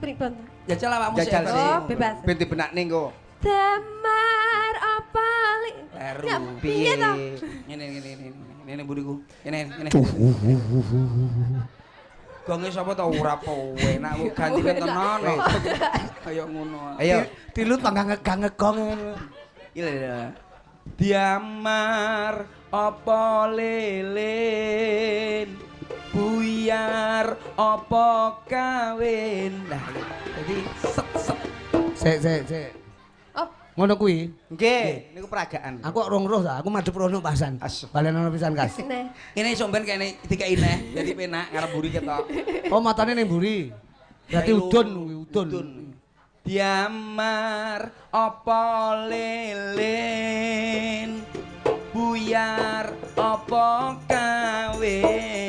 Pripun? Jajal awakmu sik. Jajal sih. Oh, bebas. Ben dibenakne engko. Damar apa li? Kleru. Ya, piye to? Ngene ngene ngene. Ngene mburiku. Ngene ngene. Gonge sapa to ora enak kok gantine tenan. Kaya ngono. Ayo. Dilut panggah ngegang-ngegong ngono. Iki lho. Diamar apa lilin? Buyar apa kawin? Nah, jadi set set. Sik sik sik. Oh, Ngono kuwi. Nggih, niku peragaan. Aku kok rong roh ta, aku madhep rono pasan. Asu. Balen ono pisan kas. Neh. Kene iso ben kene dikeki neh, dadi penak ngarep mburi ketok. Oh, matane ning mburi. Berarti udun kuwi, udun. Diamar apa lilin? Buyar apa kawin?